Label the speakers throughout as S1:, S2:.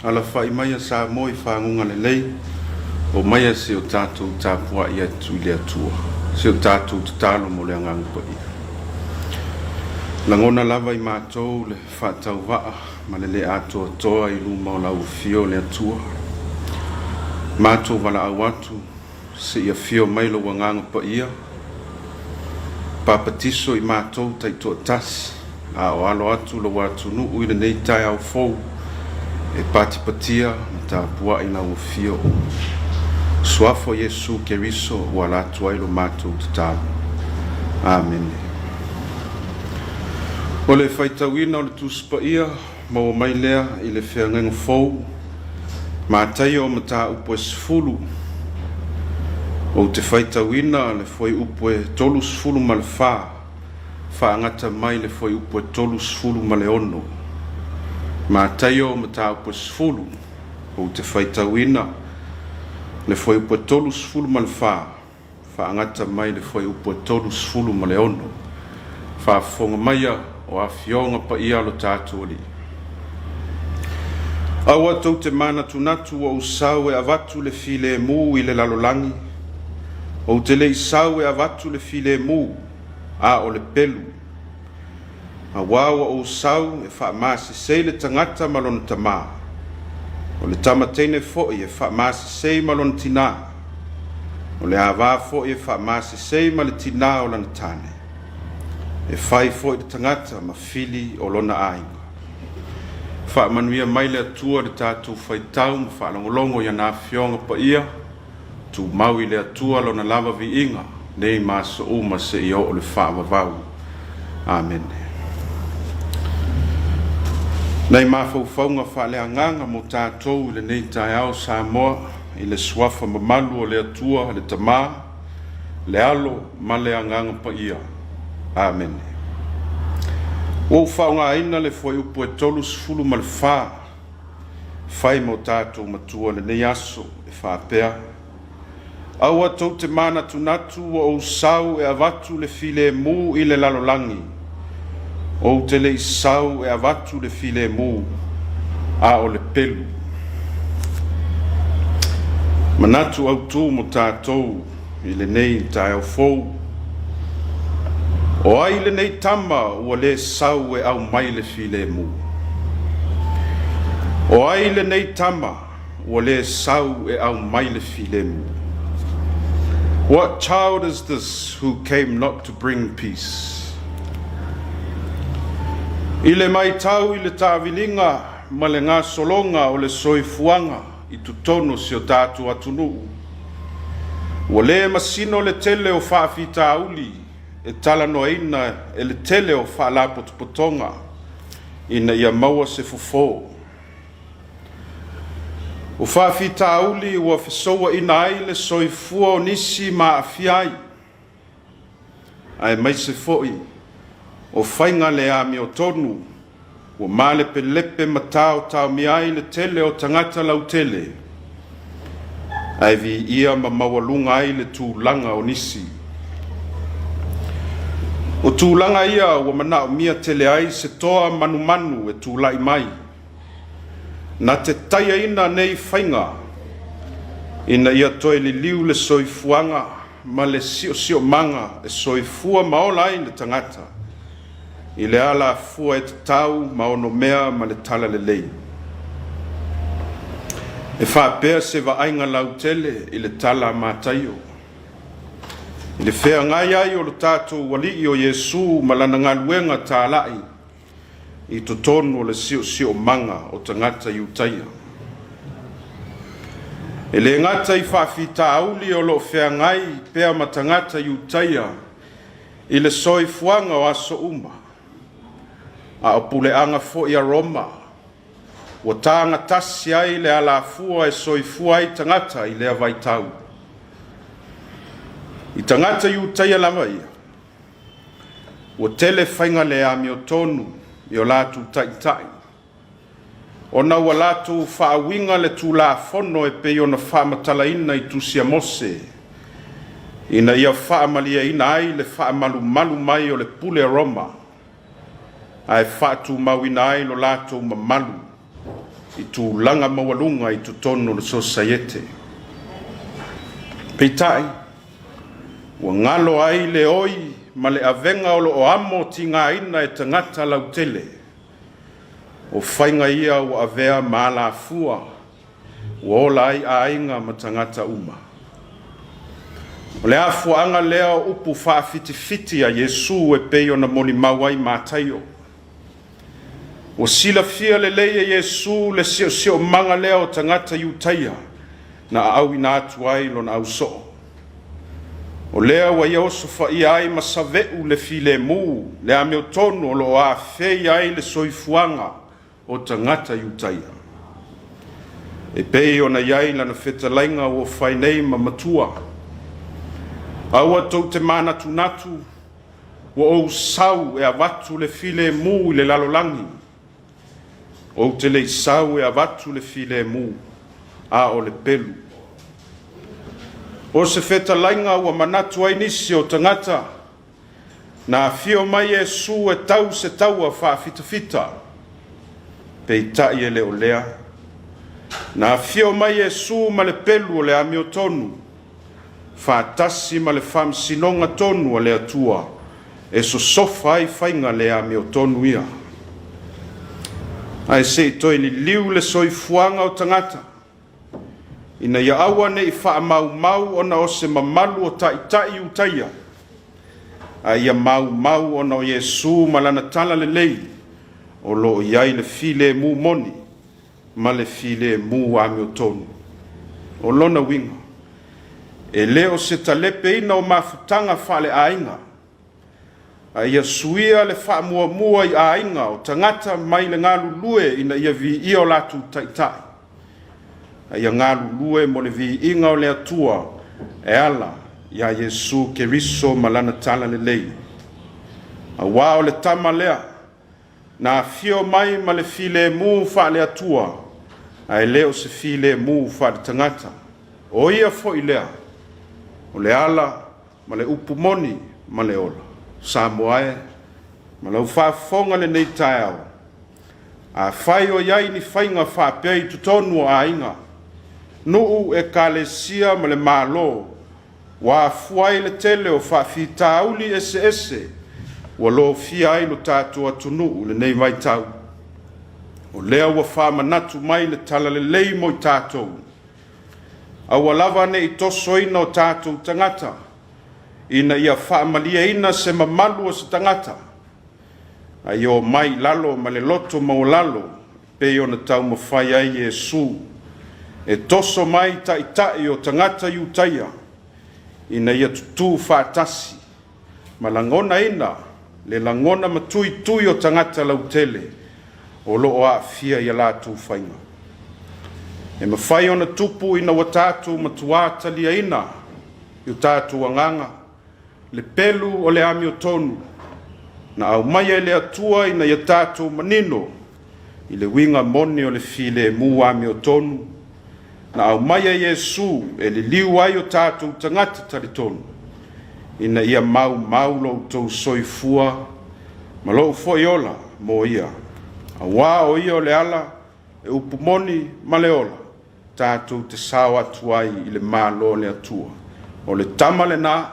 S1: Alafai maia Samoa i faguga lelei, omaia se i o tatou tapuai atu i le Atua, se i o tatou tatalo mo le Agaga Paia. Lagona lava i matou le faatauvaa ma le le atoatoa i luma o lau Afio le Atua. Matou valaau atu se i afio mai lou Agaga Paia, papatiso i matou taitoatasi a o alo atu lou atunuu i lenei taeao fou e patipatia ma tapuai lau Afio. Suafa o Iesu Keriso ua ala atu ai lo matou tatalo. Amene. O le faitauina o le Tusi Paia, maua mai lea i le Feagaiga Fou, Mataio mataupu e 10. Ou te faitauina le fuaiupu e 34, faagata mai le fuaiupu e 36. Mataio mataupu e 10, ou te faitauina le fuaiupu e 34, faagata mai le fuaiupu e 36. Faafofoga maia o Afioga Paia a lo tatou Alii. Aua tou te manatunatu ua ou sau e avatu le filemu i le lalolagi, ou te le i sau e avatu le filemu, a o le pelu. Auā ua ou sau e faamasesei le tagata ma lona tamā, o le tama teine foi e faamasesei ma lona tinā, o le avā foi e faamasesei ma le tinā o lana tane. E fai foi le tagata ma fili o lona aiga. Faamanuia mai le Atua i le tatou faitau ma faalogologo i ana Afioga Paia. Tumau i le Atua Lona lava viiga, nei ma aso uma seia oo le faavavau. Amene. Nai mafaufauga faaleagaga mo tatou i lenei taeao Samoa i le Suafa mamalu o le Atua le Tama, le Alo ma le Agaga Paia. Amene. Ua ou faaaogaina le fuaiupu e 34 Fai mo tatou matua lenei aso e faapea, Aua tou te manatunatu ua ou sau e avatu le filemu i le lalolagi, ou te le i sau e avatu le filemu, a o le pelu. Manatu autu mo tatou i lenei taeao fou. O ai lenei tama ua le sau e aumai le filemu? O ai lenei tama ua le sau e aumai le filemu? What child is this who came not to bring peace? I le matau i le taaviliga ma le gasologa o le soifuaga i totonu o si o tatou atunuu, ua le masino le tele o faafitauli e talanoaina e le tele o faalapotopotoga ina ia maua se fofo. O faafitauli ua fesouaina ai le soifua o nisi ma aafia ai, aemaise foi o faiga le amiotonu ua malepelepe ma taotaomia ai le tele o tagata lautele, ae viia ma maualuga ai le tulaga o nisi. O tulaga ia ua manaomia tele ai se toa manumanu e tulai mai, na te taiaina nei faiga ina ia toe liliu le soifuaga ma le siosiomaga e soifua ma ola ai le tagata i le alafua e tatau ma onomea ma le talalelei. E faapea se vaaiga lautele i le tala a Mataio, i le feagai ai o lo tatou Alii o Iesu ma lana galuega talai i totonu o le siosiomaga o tagata Iutaia. E le gata i faafitauli o lo o feagai pea ma tagata Iutaia i le soifuaga o aso uma, a o puleaga foi a Roma ua tagatasi ai le alafua e soifua ai tagata i lea vaitau. I tagata Iutaia lava ia, ua tele faiga le amiotonu i o latou taitai, ona ua latou faauiga le Tulafono e pei ona faamatalaina i Tusi a Mose, ina ia faamalieina ai le faamalumalu mai o le pule a Roma, ae faatumauina ai lo latou mamalu i tulaga maualuga i totonu o le sosaiete. Peitai, ua galo ai le oi ma le avega o lo o amo tigaina e tagata lautele. O faiga ia ua avea ma alafua ua ola ai aiga ma tagata uma. O le afuaaga lea o upu faafitifiti a Iesu e pei ona molimau ai Mataio. Ua silafia lelei e Iesu le siosiomaga lea o tagata Iutaia na aauina atu ai lona ausoo. O lea ua ia osofaia ai ma save'u le filemu, le amiotonu o lo o afei ai le soifuaga o tagata Iutaia. E pei ona i ai lana fetalaiga ua fai nei ma matua. Aua tou te manatunatu ua ou sau e avatu le filemu i le lalolagi. Ou te le i sau e avatu le filemu, a o le pelu. O se fetalaiga ua manatu ai nisi o tagata, na afio mai Iesu e tau se taua faafitafita, peitai e le o lea. Na afio mai Iesu ma le pelu o le amiotonu, faatasi ma le faamasinoga tonu a le Atua e sosofa ai faiga le amiotonu ia. Ae se i toe liliu le soifuaga o tagata, ina ia aua ne i faamaumau ona o se mamalu o taitai Iutaia, a ia maumau ona o Iesu ma lana talalelei o lo o i ai le filemu moni ma le filemu amiotonu. O lona uiga, e le o se talepeina o mafutaga faaleaiga, a ia suia le faamuamua i aiga o tagata mai le galulue ina ia viia o latou taitai, a ia galulue mo le viiga o le Atua e ala iā Iesu Keriso ma lana talalelei. Aua o le tama lea Na afio mai ma le filemu faale-Atua, ae le o se filemu faale-tagata. O ia foi lea, o le ala ma le upu moni ma le ola. Samoa e, ma lau faafofoga lenei taeao, afai o i ai ni faiga faapea i totonu o aiga, nuu, ekalesia ma le Malo, Ua afua ai le tele o faafitauli eseese ua lofia ai lo tatou atunuu i lenei vaitau. O lea ua faamanatu mai le talalelei mo i tatou. Aua lava ne i tosoina o tatou tagata ina ia faamalieina se mamalu o se tagata. A ia omai i lalo ma le loto maualalo e pei ona taumafai ai Iesu e toso mai taitai o tagata Iutaia ina ia tutū faatasi ma lagonaina le lagona matuitui o tagata lautele o lo o aafia i a latou faiga. E mafai ona tupu ina ua tatou matuā taliaina i o tatou agaga le pelu o le amiotonu na aumaia e le Atua ina ia tatou manino i le uiga moni o le filemu amiotonu na aumaia e Iesu e liliu ai o tatou tagata talitonu ina ia maumau lo outou soifua ma lou foi ola mo ia, auā o ia o le ala, le upu moni ma le ola tatou te sao atu ai i le Malo o le Atua. O le tama lena,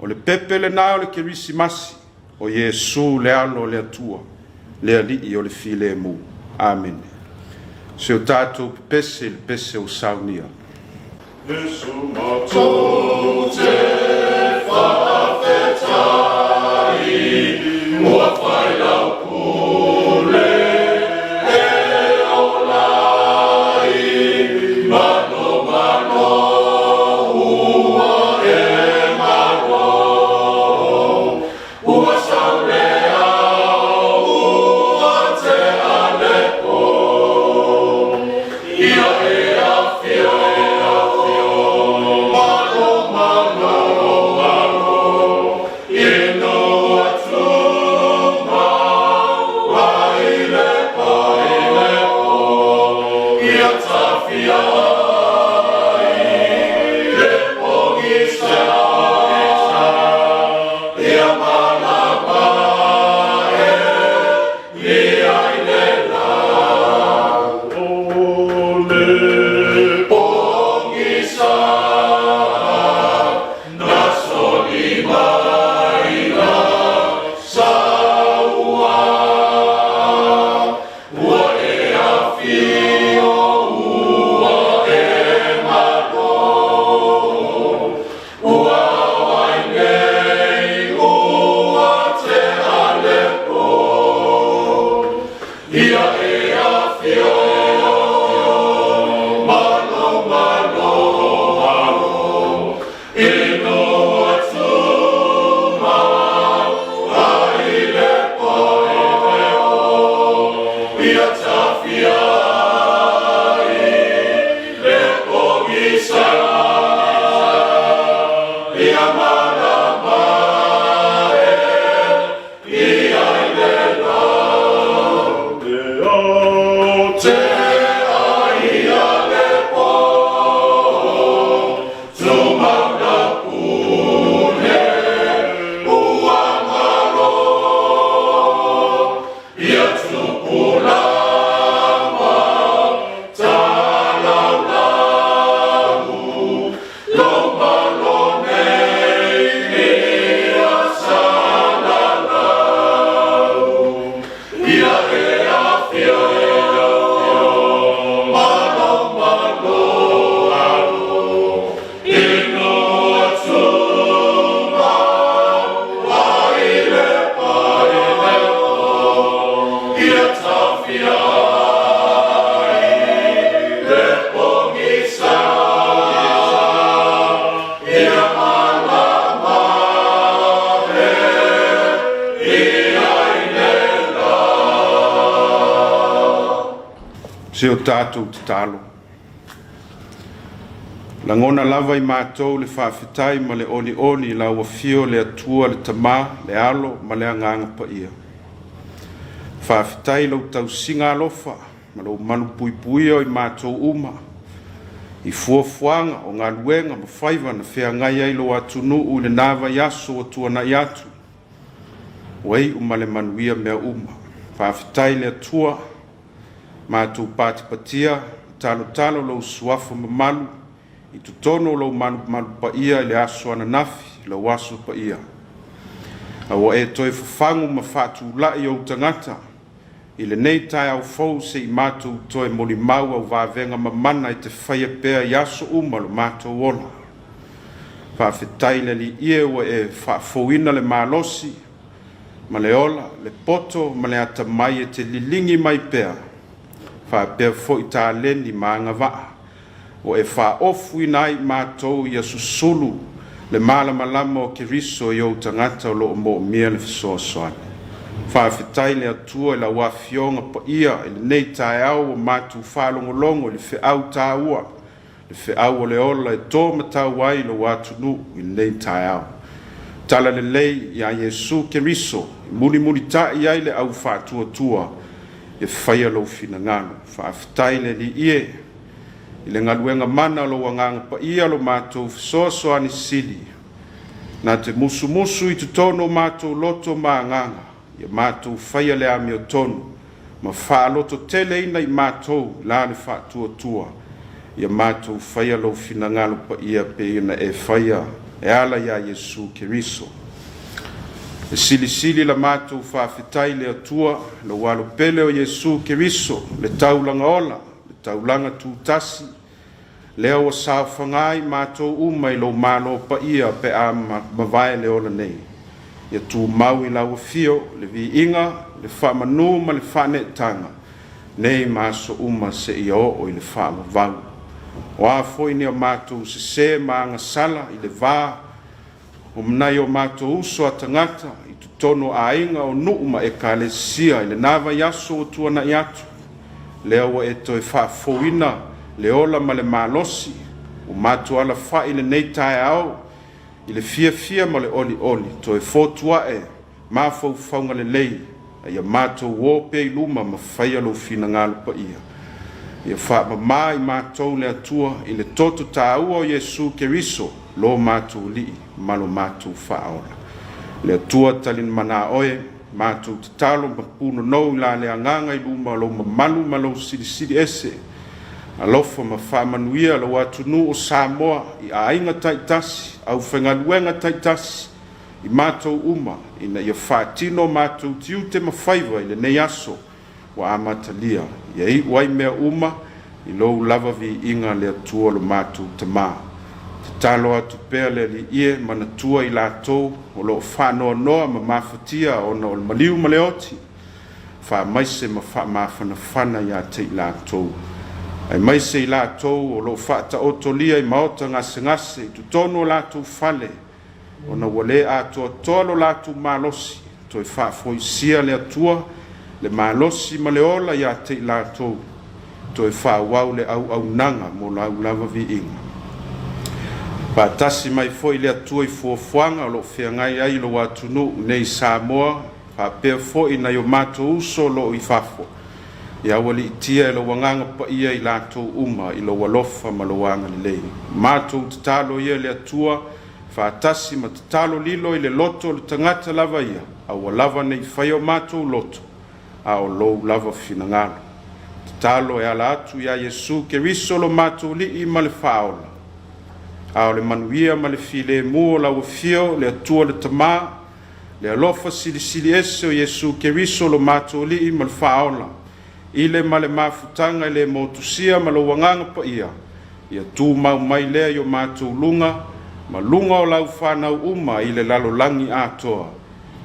S1: o le pepe lena o le Kerisimasi, o Iesu le Alo o le Atua, le Alii o le filemu. Amene. Se o tatou pepese i le pese ua saunia. Iesu matou te faafetai ua fai lau pule e ola ai manomano ua e malo ua sau le ao ua tea le po ia e afio malo malo malo inu atuma ai le po ia tafia ai le pogisa ia malama e ia i le la o le pogisa na soli mai la saua ua e afio ua e malo ua ao ai nei ua tea le po ia e afio malo malo malo inu atuma ai le po ia tafia ai le pogisa ia malama e ia i le la te ai le po tumau na pule ua malo ia tupulaga talaulau lou malo nei ia salalau ia e afio malo malo inu atuma ai le po ia tafia ai le pogisa ia malama e ia i le la. Se o tatou tatalo. Lagona lava i matou le faafetai ma le olioli i lau afio le Atua le Tama, le Alo ma le Agaga Paia. Faafetai i lau tausiga alofa ma lou malupuipuia o i matou uma i fuafuaga o galuega ma faiva na feagai ai lou atunuu i lena vaiaso ua tuanai atu. Ua iu ma le manuia mea uma. Faafetai le Atua, matou patipatia, talotalo lou suafa mamalu i totonu o lou malumalu paia i le aso ananafi, lau aso paia. A ua e toe fafagu ma faatulai ou tagata i lenei taeao fou se i matou toe molimau au vavega mamana e te faia pea i aso uma lo matou ola. Faafetai le Alii e ua e faafouina le malosi ma le ola, le poto ma le atamai e te liligi mai pea, faapea foi taleni ma agavaa ua e faaofuina ai i matou ia susulu le malamalama o Keriso i ou tagata o lo o moomia le fesoasoani. Faafetai le Atua i lau Afioga Paia i lenei taeao ua matou faalogologo i le feau taua, le feau o le ola e to matau ai lou atunuu i lenei taeao. Talalelei ia Iesu Keriso e mulimulita'i ai le au faatuatua e faia lou finagalo. Faafetai le Alii e i le galuega mana o lou Agaga Paia lo matou fesoasoani sili, na te musumusu i totonu o matou loto ma agaga, ia matou faia le amiotonu ma faalototeleina i matou la le faatuatua, ia matou faia lou finagalo paia pei ona e faia e ala iā Iesu Keriso. E silisili la matou faafetai i le Atua, lou Alo pele o Iesu Keriso, le taulaga ola, le taulaga tutasi, lea ua saofaga ai matou uma i lou Malo paia pe a mavae le ola nei. Ia tumau i lau afio le viiga, le faamanu ma le faaneetaga, nei ma aso uma seia oo i le faavavau. O a foi ni a matou sesē ma agasala i le va o nai o matou uso a tagata i totonu o aiga o nuu ma ekalesia i lena vaiaso ua tuana'i atu, lea ua e toe faafouina le ola ma le malosi ua matou alafa'i i lenei taeao i le fiafia ma le olioli, toe fotua'e mafaufauga lelei, a ia matou o pea i luma ma faia lou finagalo paia. Ia faamamā i matou le Atua i le toto taua o Iesu Keriso, lo matou Alii ma lo matou Faaola. Le Atua talimana oe, matou tatalo ma punonou i la le agaga i luma o lou mamalu ma lou silisili ese. Alofa ma faamanuia lou atunuu o Samoa i aiga taitasi, aufaigaluega taitasi, i matou uma, ina ia faatino matou tiute ma faiva i lenei aso ua amatalia, ia iu ai mea uma i lou lava viiga le Atua lo matou Tamā. Tatalo atu pea le Alii e, manatua i latou o lo o faanoanoa ma mafatia ona o le maliu ma le oti, faamaise ma faamafanafana iā te i latou, aemaise i latou o lo o faataotolia i maota gasegase i totonu o latou fale, ona ua le atoatoa lo latou malosi, toe faafoisia le Atua le malosi ma le ola iā te i latou, toe faaauau le auaunaga mo lau lava viiga. Faatasi mai foi le Atua i fuafuaga o lo o feagai ai lou atunuu nei Samoa, faapea foi nai o matou uso o lo o i fafo, ia aualiitia e lou Agaga Paia i latou uma i lou alofa ma lou agalelei. Matou tatalo ia le Atua, faatasi ma tatalo lilo i le loto o le tagata lava ia, aua lava ne i faia o matou loto, a o lou lava finagalo. Tatalo e ala atu iā Iesu Keriso lo matou Alii ma le Faaola. A o le manuia ma le filemu o lau Afio, le Atua le Tamā, le alofa silisili ese o Iesu Keriso lo matou Alii ma le Faaola, i le ma le mafutaga e le motusia ma lou Agaga Paia, ia tumau mai lea i o matou luga ma luga o lau fanau uma i le lalolagi atoa,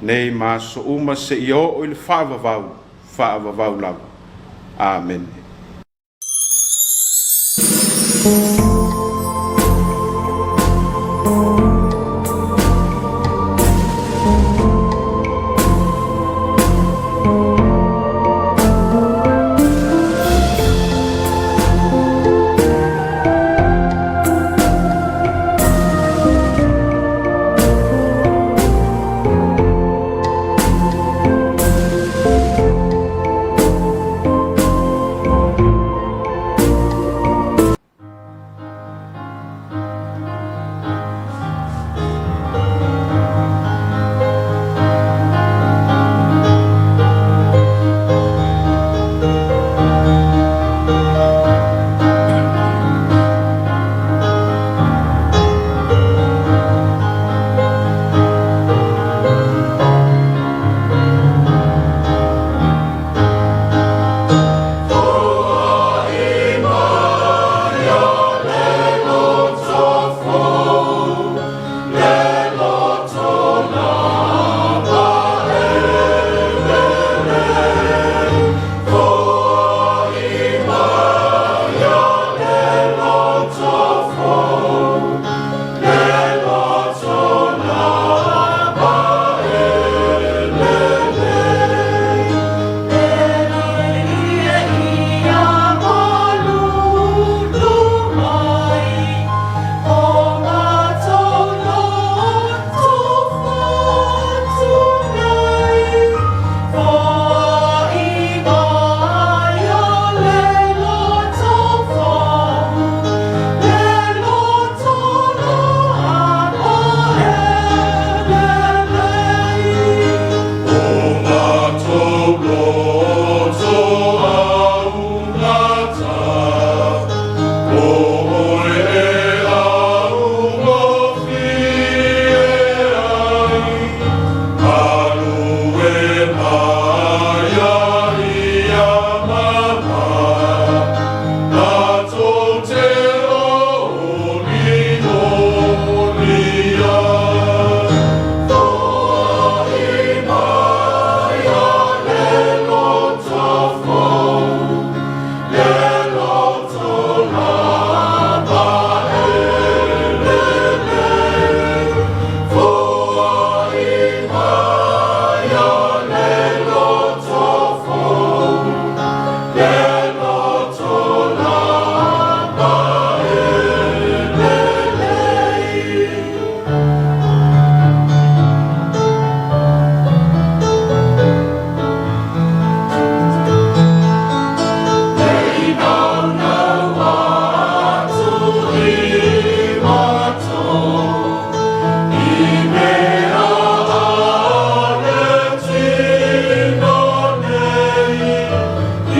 S1: nei ma aso uma seia oo i le faavavau, faavavau lava. Amene.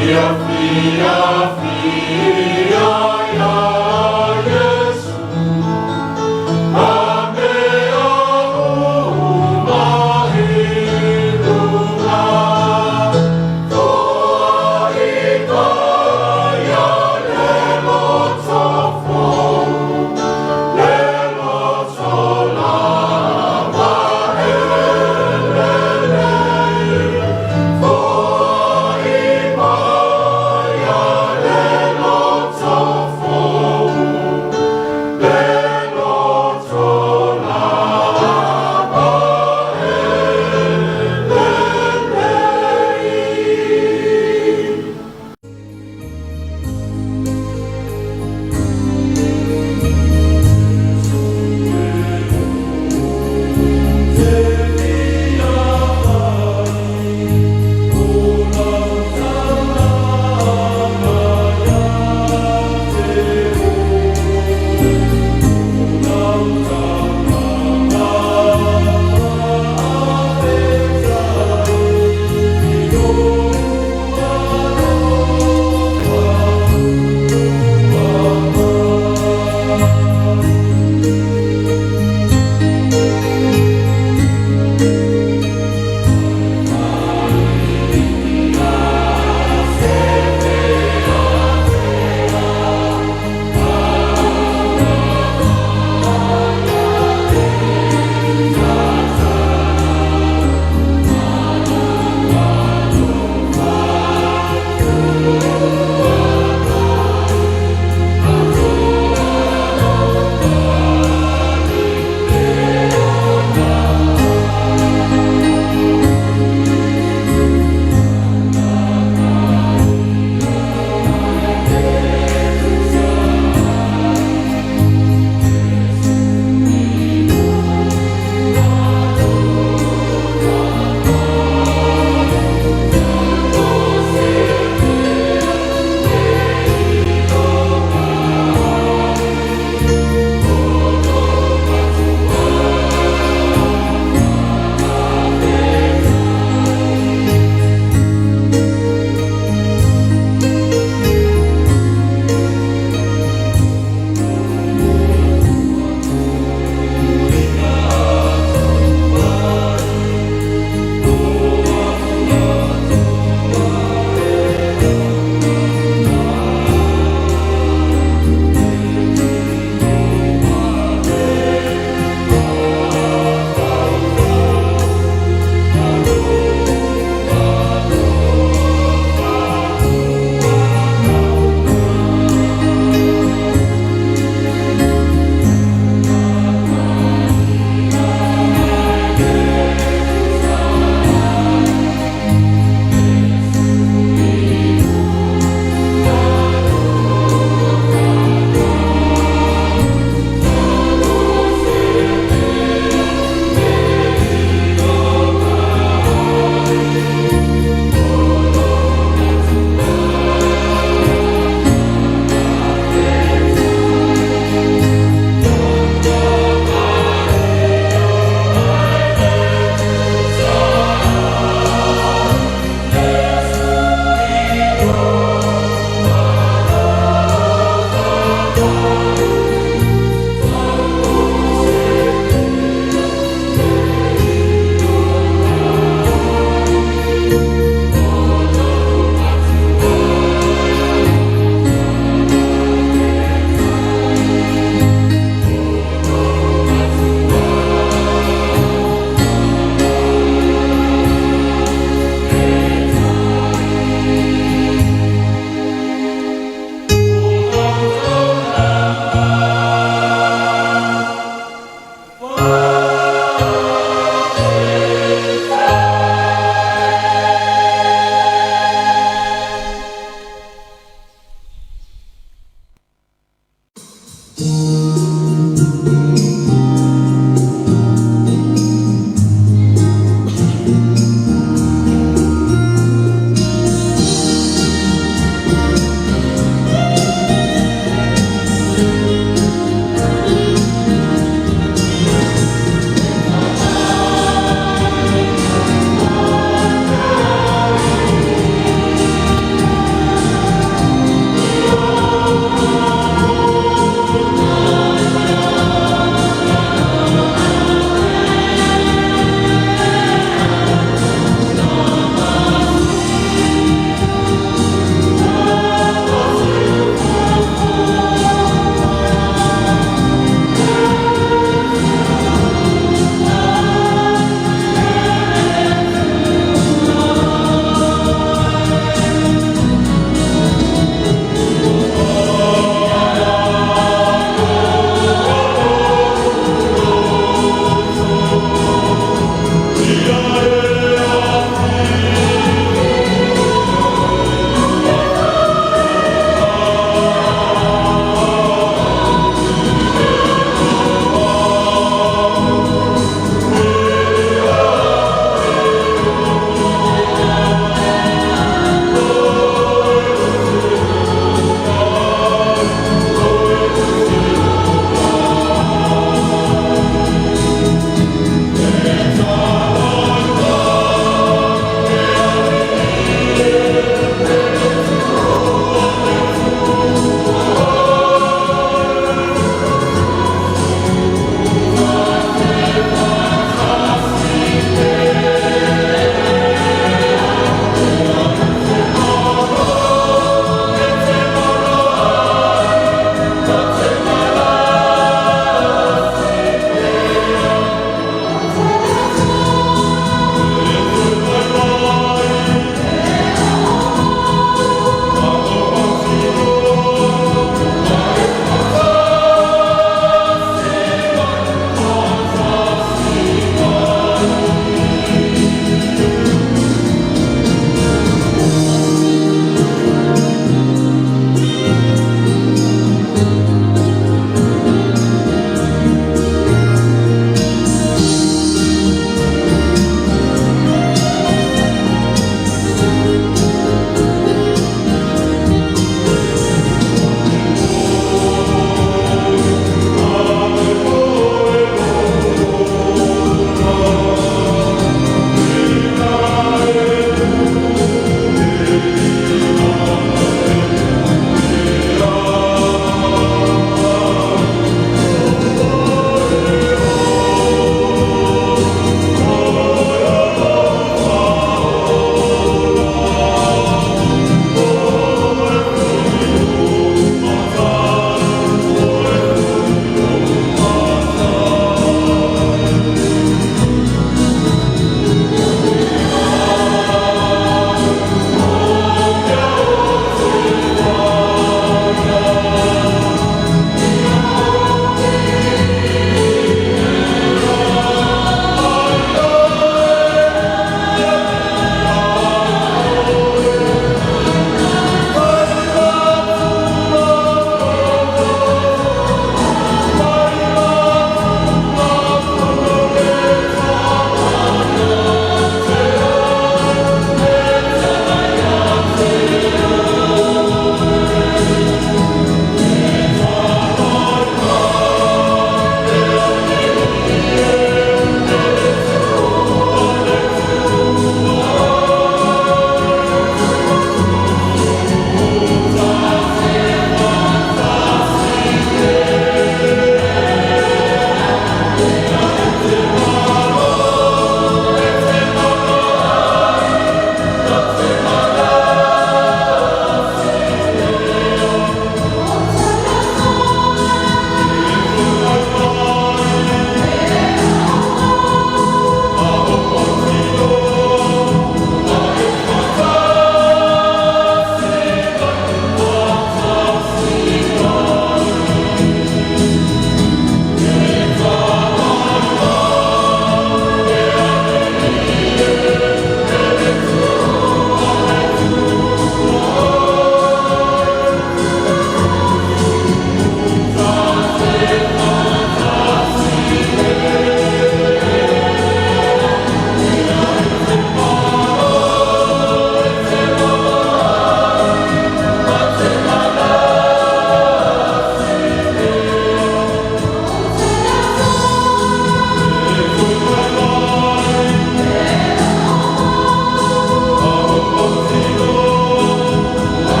S2: Fiafia.